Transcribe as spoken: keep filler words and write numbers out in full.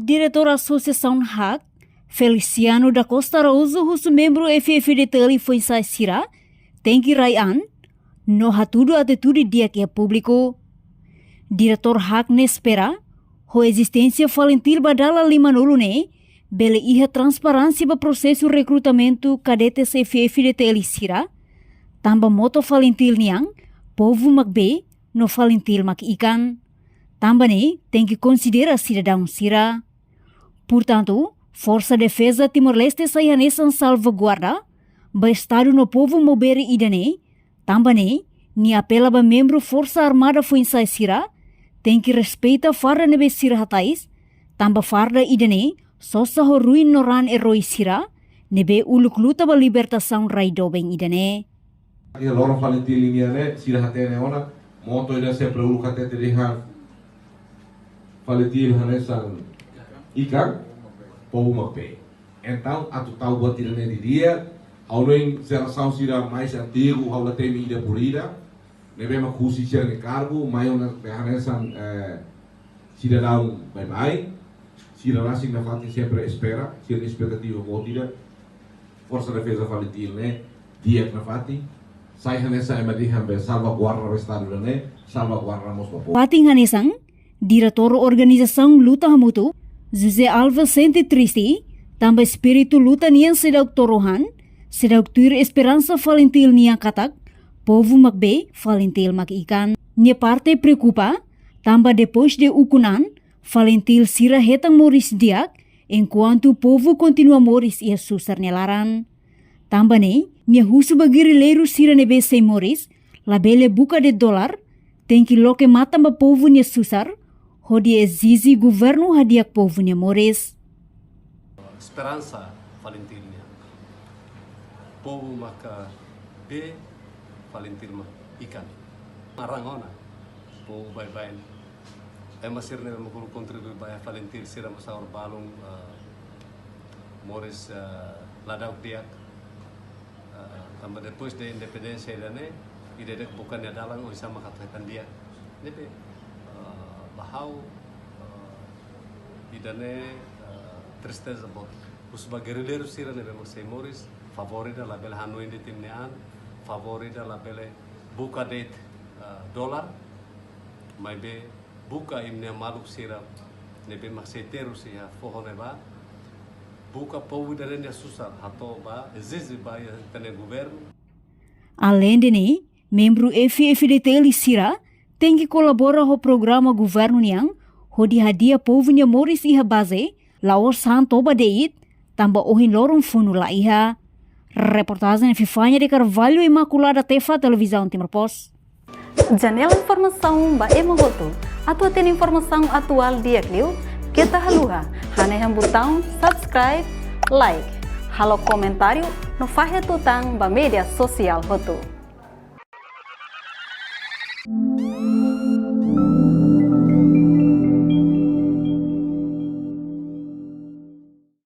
Diretór Asosiasaun hak, Feliciano da Costa Araújo husu membru F F D T L foin-sa'e sira tenke rai an no hatudu atitude di'ak iha públiku. Diretór hak ne'e espera, ho ezisténsia FALINTIL ba dala limanulu ne'e, bele iha transparénsia ba prosesu rekrutamentu kadetes F F D T L sira, tanba moto FALINTIL nian, povu mak bee, no FALINTIL mak ikan. Tanba ne'e, tenke konsidera sidadaun sira. Portantu, Forsa Defeza Timor-Leste sai hanesan salvaguarda ba Estadu no povu maubere ida-ne'e, tanba ne'e, nia apela ba membru Forsa Armada foin-sa'e sira, tenke respeita farda ne'ebé sira hatais, tanba farda ida-ne'e sosa ho ruin no raan eroi sira ne'ebé uluk luta ba libertasaun rai doben ida-ne'e. Iha loron FALINTIL nian ne'e, sira hatene ona, moto ida sempre uluk hatete dehan FALINTIL hanesan ikan, povu mak bee. Entaun, atu tau buat ida-ne'e didi'ak, ha'u hanoin jerasaun sira mais antigu, ha'u la temi ida por ida, ne'ebé mak husi sira-nia kargu, mai ona be hanesan, eh, sidadaun baibain, sira rasik nafatin sempre espera, sira-nia espetativa boot ida, Forsa Defeza FALINTIL ne'e di'ak nafatin, sai hanesan ema dehan be salvaguarda ba Estadu ida-ne'e, salvaguarda mós ba povu. Fatin hanesan, Diretór Organizasaun Luta Hamutuk, José Alves sente triste, tanba espíritu luta nian seidauk to'o rohan, seidauk tuir esperansa FALINTIL nian katak, povu mak bee, FALINTIL mak ikan. Nia parte preokupa, tanba depois de ukun an, FALINTIL sira hetan moris di'ak, enkuantu povu kontinua moris iha susar nia laran. Tanba ne'e, nia husu ba gerrilleiru sira ne'ebé sei moris, labele buka de'it dolar, tenke loke matan ba povu nia susar, hodi ezije governu hadi'a povu nia moris. Esperansa FALINTIL nian. Povu maka bee, FALINTIL mak ikan. Rona ona, povu baibain. Ema sira ne'ebé mak uluk kontribui ba iha FALINTIL sira mós agora balun, eh, moris, eh, la dauk di'ak. Eh, tanba depois de independénsia ida-ne'e, ida-idak buka nia dalan oinsá mak atu hetan di'ak. Ne'ebé, eh, ba ha'u, eh, ida-ne'e, eh, tristeza boot. Husu ba gerrilleiru sira ne'ebé mak sei moris, favór ida labele hanoin de'it imi-nia an, favór ida labele buka de'it, eh, dolar, maibé buka imi-nia maluk sira ne'ebé mak sei terus iha foho ne'ebá, buka povu ida-ne'e nia susar, hato'o ba, ezije ba iha ita-nia governu. Aleinde ne'e, membru F F D T L sira tenke kolabora ho programa governu nian, hodi hadi'a povu nia moris iha baze, la'ós han toba de'it, tanba ohin loron funu la iha. Reportajen Fifania de Carvalho, Imaculada Tefa, Televizaun Timor Post. Janela informasaun ba ema hotu. Atu hatene informasaun atuál di'ak liu, keta haluha hanehan butaun subscribe, like, halo komentáriu no fahe tutan ba média sosiál hotu.